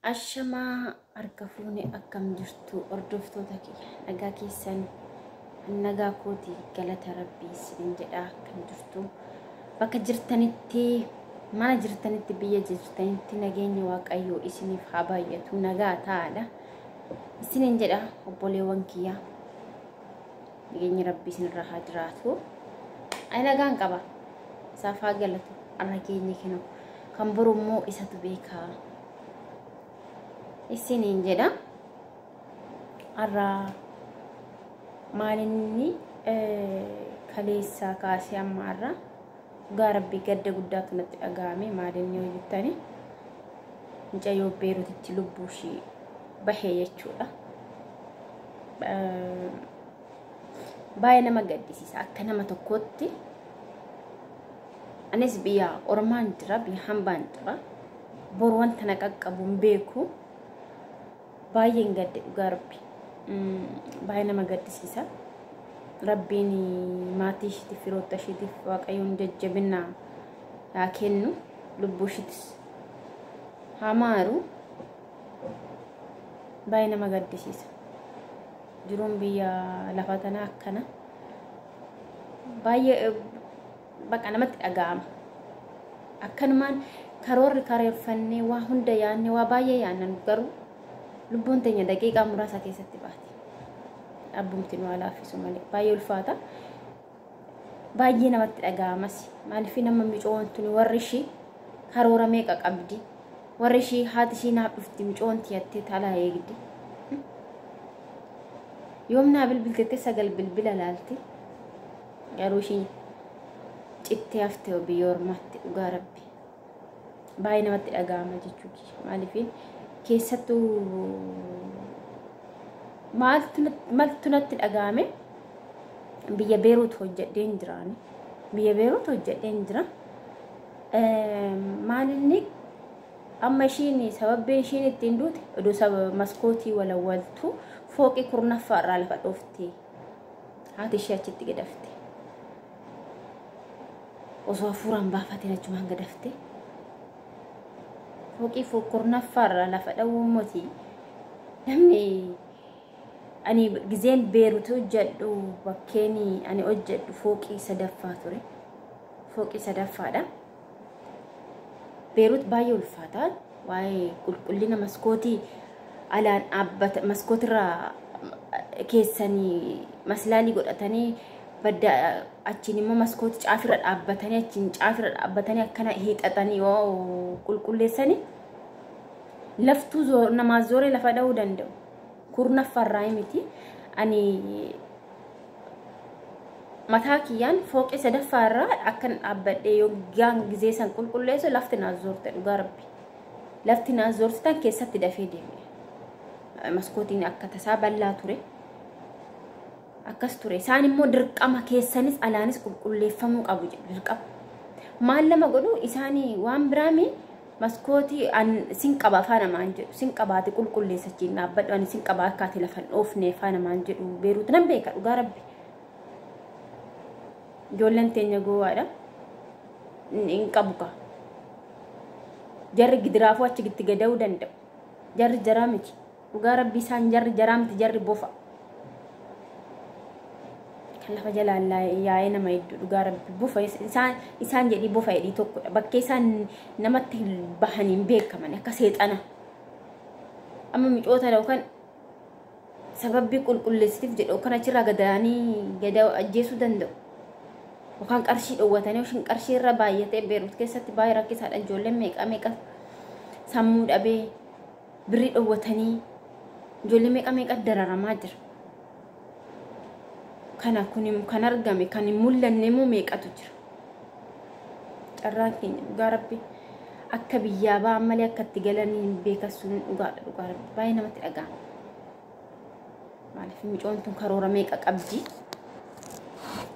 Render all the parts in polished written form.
Ashamaa harka fuune, akkam jirtu hordoftoota kiyya? Nagaa keessan? Nagaa kooti, galata Rabbii isinin jedha. Akkam jirtu? Bakka jirtanitti, mana jirtanitti, biyya jirtanitti nageenya Waaqayyoo isiniif haa baay'atu. Nagaa ta'aadha isinin jedha. Obboleewwan kiyya, nageenya Rabbii isinirra haa jiraatu. Ani nagaan qaba, isaaf haa galatu. Har'a keenya kinu kan boru immoo isatu beekaa isiniin jedha. Har'a maalinni kaleessaa kaasee amma har'a dhugaa Rabbii gadda guddaatu natti dhaga'ame. Maalinni yoo jettani, mucayyoo Beerutitti lubbuu ishii bahee jechuudha. Baay'ee nama gaddisiisa. Akka nama tokkootti anis biyya ormaan jira, biyya hambaan jira. Boru wanta na qaqqabu hin beeku. Baay'een gadde, dhugaa Rabbi. Baay'ee nama gaddisiisa. Rabbiin maatii ishiitiif, firoota ishiitiif Waaqayyoon jajjabina haa kennu. Lubbuu ishiitis haa maaru. Baay'ee nama gaddisiisa. Jiruun biyya lafa tanaa akkana. Baay'ee baqa namatti dhaga'ama. Akkanumaan karoorri karoorfannee, waa hunda yaadne, waa baay'ee yaadnan, garuu lubbuun teenya daqiiqaa muraasa keessatti baati. Abbumti nu haa laaffisu malee baay'ee ulfaata. Baay'ee namatti dhaga'amas. Maaliif, nama micoon tuni warri ishii karoora meeqa qabdi? Warri ishii haati ishii naaf dhufti micoon tiyattee talaa eegdi. Yoom naa bilbiltettee sagal bilbila laalti. Garuu ishii cittee haftee biyya ormaatti, dhugaa Rabbi. Baay'ee namatti dhaga'ama jechuudha. Maaliif, keessattuu maaltu natti dhaga'ame, biyya Beeruut hojjedheen jiraani. Biyya Beeruut hojjedheen jira. Maalinni amma ishiin sababbii ishiin ittiin duute oduu sababa maskootii walawwaltu fooqii 10ffaa irraa lafa dhoofte, haati ishee achitti gadafte. Osoo hafuuraan baafateen achumaan gadafte. Fooqii 10ffaa irraa lafa dhawuun moti namni. Ani gizeen Beerut hojjedhu, bakkeen ani hojjedhu fooqii sadaffaa ture. Fooqii sadaffaadha. Beerut baay'ee ulfaataa. Waa'ee qulqullina maskootii alaan dhaabbata, maskootirraa keessanii maslaalii godhatanii, badda achiin immoo maskootii caafirra dhaabbatanii, achiin caafirra dhaabbatanii akkana hiixatanii yoo qulqulleessanii laftuu namaa zooree lafa dha'uu danda'u. Kurnaffaarraa miti. Ani mataa kiyyaan fooqii sadaffaarraa akkan dhaabbadhee yoggaan gizee san qulqulleessu lafti naa zoorte, dhugaa Rabbi. Lafti naa zoorte tan keessatti dafee deeme. Maskootiin akka tasaa bal'aa ture. Akkas ture. Isaan immoo dirqama keessanis alaanis qulqulleeffamuu qabu jedhu, dirqama. Maal lama godhu isaanii, waan biraami maskootii sin qaba afaan namaan jedhu, sin qabaate qulqulleessachiin dhaabbadhu, ani sin qaba akka ati lafa hin dhoofne afaan namaan jedhu. Beeruut nan beeka, dhugaa Rabbi. Ijoolleen teenya gowwaadha. Hin qabu ka. Jarri gidiraafuu achi itti gada'uu danda'u. Jarri jaraa miti. Dhugaa Rabbi, isaan jarri jaraa miti, jarri bofa. Kan lafa jalaan yaa'ee nama hedduu, dhugaa Rabbi, bofa isaan jedhii, bofa jedhii tokkodha. Bakkee isaan namatti bahanii hin beekaman, akka seexana. Amma micoota yookaan sababbii qulqulleessitiif jedhu yookaan achirraa gadaanii gada ajjeesuu danda'u. Yookaan qarshii dhoowwatanii, yookiin qarshii irra baay'atee Beerut keessatti baay'ee rakkisaadha. Ijoolleen meeqa meeqa sammuu dhabee birrii dhoowwatanii, ijoollee meeqa meeqa dararamaa jira. Kana kun kan argame, kan hin mul'anne immoo meeqatu jira. Carraan keenya, dhugaa Rabbi, akka biyyaa ba'an malee akka itti galanii hin beekan sun dhugaadha, dhugaa Rabbi baay'ee namatti dhaga'ama. Maaliif, micoon tun karoora meeqa qabdi?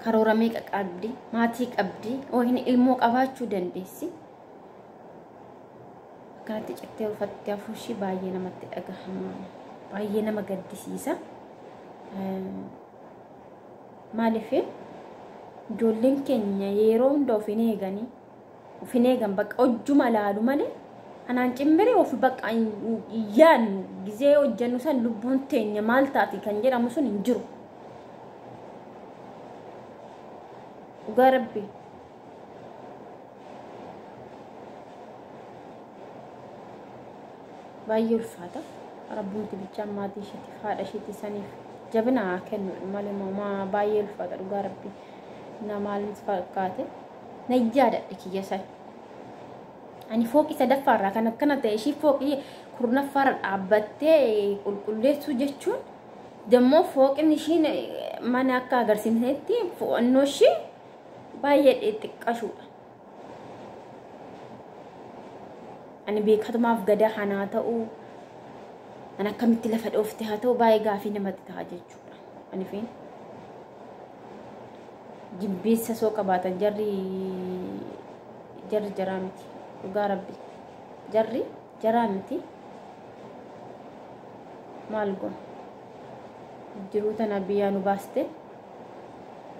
Karoora meeqa qabdi? Maatii qabdi? Yookiin ilmoo qabaachuu dandeessi? Akkanatti cittee uffattee hafuushii baay'ee namatti dhagahama. Baay'ee nama gaddisiisa. Maaliif, ijoolleen keenya yeroo hunda of hin eeganii, of hin eegan, bakka hojjuma laalu malee Anaan cimmiri of bakka yaannu gizee hojjennu san lubbuun teenya maal taati kan jedhamu sun hin jiru. Dhugaa rabbi. Baay'ee ulfaata. Rabbuun bichaan maatii isheetiif haadha isheetii saniif jabina haa kennu malee mamaa baay'ee ulfaata dhugaa rabbi. Na maal fakkaate na yaadadhe kiyya san. Ani fooqii sadaffaarraa kan akkana ta'e ishii fooqii kurnaffaarra dhaabbattee qulqulleessuu jechuun dammoo fooqin ishiin mana akka agarsiisnetti fo'annoo ishii baay'ee xixiqqashuudha. Ani beekatumaaf gadaa hanaa ta'uu ani akkamitti lafa dhoofte haa ta'u baay'ee gaafii namatti ta'a jechuudha. Ani fi jibbiinsa soo qabaatan jarri jaraa miti. Dhugaa rabbi jarri jaraa miti. Maal goon jiruu tana biyyaa nu baaste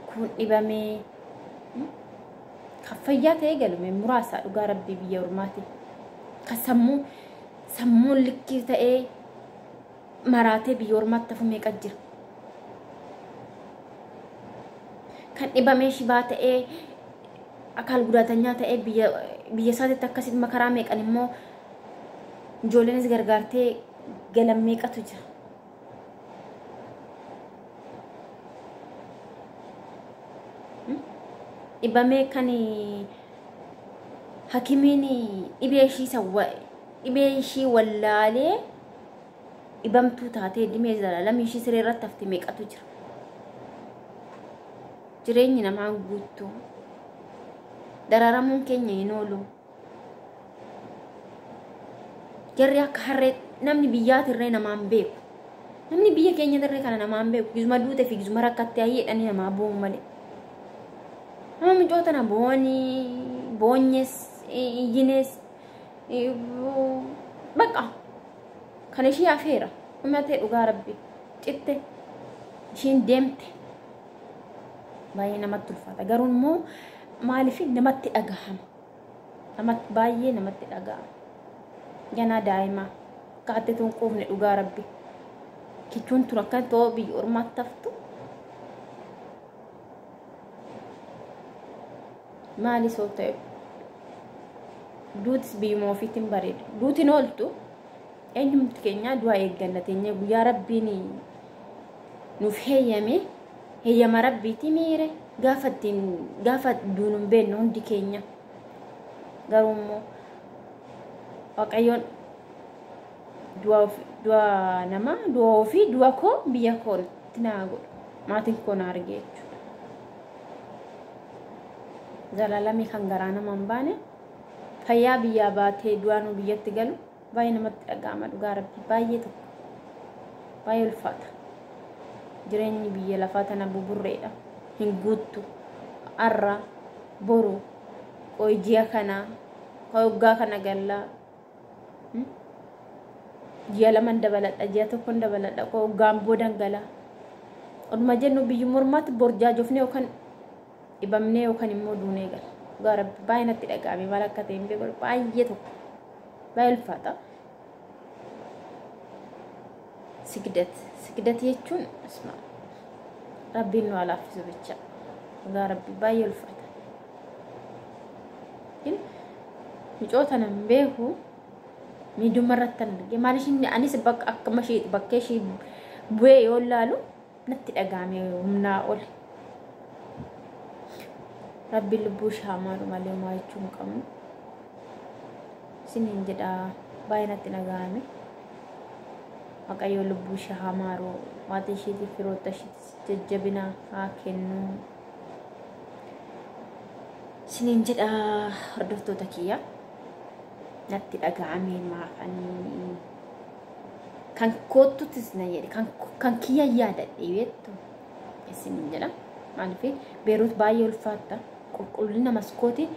kun dhibamee kan fayyaa ta'ee galume muraasa dhugaa rabbi biyya ormaati. Kan sammuun likkii ta'ee maraatee biyya ormaatti hafu meeqa jira. Kan dhibamee shibaa ta'ee akaal gudaatanyaa ta'ee biyya isaatitti akkasitti makaraa meeqan immoo ijoolleenis gargaartee galan meeqatu jira. Dhibamee kan hakimiin dhibee ishii wallaalee dhibamtuu taatee dhibee zalaalamii ishii siree irratti hafte meeqatu jira. Jireenyi namaa guutuu dararamuun keenya hin oolu. Jarri akka harree namni biyyaatirree namaan beeku. Namni biyya keenyatirree kana namaan beeku. Gizuma duutee fi gizuma rakkattee ayyeedhanii namaa boo'u malee. Nama micoota na boonii boonyes iyyines baqa kan ishii hafeera. Uummatee dhugaa rabbi citte ishiin deemte baay'ee namatti ulfaata. Garuu immoo maaliif namatti dhagahama? Namatti baay'ee namatti dhagahama. Ganaa daa'imaa akka tun quufne dhugaa rabbi. Kichuun tun akka ta'u biyya ormaatti haftu. Maali soo ta'e duutis biyyuma ofiitiin bareedu. Duutiin ooltu eenyumti keenya du'a eegganna teenyee guyyaa rabbiin nuuf heeyyame heeyyama rabbiitii miire gaafa ittiin gaafa duunu hin beeknu hundi keenya. Garuu immoo Waaqayyoon du'a namaa du'a ofii du'a koo biyya kootti naa godhu maatiin koo na arge jechuudha. Zalaalamii kan garaa nama hin baane fayyaa biyyaa baatee du'aa nu biyyatti galu baay'ee namatti dhaga'ama dhugaa rabbi baay'ee tokko baay'ee ulfaata. Jireenyi biyya lafaa tana buburreedha. Hin guuttu arra boru qoy ji'a kana waggaa kana gallaa ji'a laman dabaladha ji'a tokkon dabaladha waggaan boodan galaa. Oduma jennu biyyuma ormaatti borjaajofnee yookaan dhibamnee yookaan immoo duunee gala. Dhugaa rabbi baay'ee natti dhaga'ame maal akka ta'e hin beeku baay'ee tokko baay'ee ulfaata. Sigdat jechuun asma rabbiin nu laaffisu bicha. Dhugaa rabbi baay'ee ulfaata. Micoota nan beeku miidhuma irratti kan arge maal ishiin anis bakka akkuma ishee bakka ishee bu'ee yoo ilaalu natti dhaga'ame humnaa ol. Rabbiin lubbuu ishee haa maaru malee homaa jechuu hin qabnu. Isiniin jedha baay'ee natti dhaga'ame. Waaqayyo lubbuu ishee haa maaru maatii isheetiif firoota isheetiif jajjabina haa kennu. Isiniin jedha hordoftoota kiyya natti dhaga'ame maafanii kan koottutis na jedhe kan kiyya yaadadhe beektu isiniin jedha. Maaliif Beeruut baay'ee ulfaatta qulqullina maskootii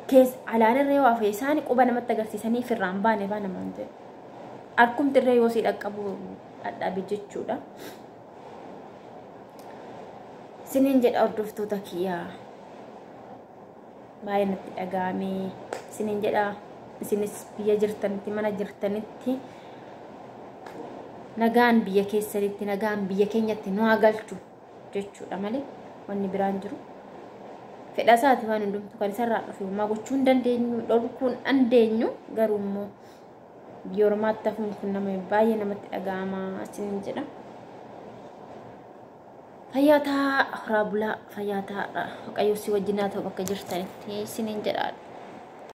keessa alaanirree yoo hafe isaan quba namatti agarsiisanii ofirraa hin baane faa namaan jedhu. Harkumtirree yoo si dhaqqabu dhadhabe jechuudha. Isiniin jedha hordoftoota kiyyaa baay'ee natti dhaga'ame isiniin jedha. Isinis biyya jirtanitti, mana jirtanitti nagaan biyya keessanitti, nagaan biyya keenyatti nu haa galchu jechuudha malee wanni biraan jiru. Fedha isaati waan hundumtu kan isarraa dhufe homaa gochuu hin dandeenyu, dhorkuu hin dandeenyu. Garuu immoo biyya ormaatti hafuun kun nama baay'ee namatti dhaga'ama isiniin jedha. Fayyaa ta'a, horaa bulaa, fayyaa ta'a, Waaqayyo si wajjin haa ta'u bakka jirtanitti isiniin jedha.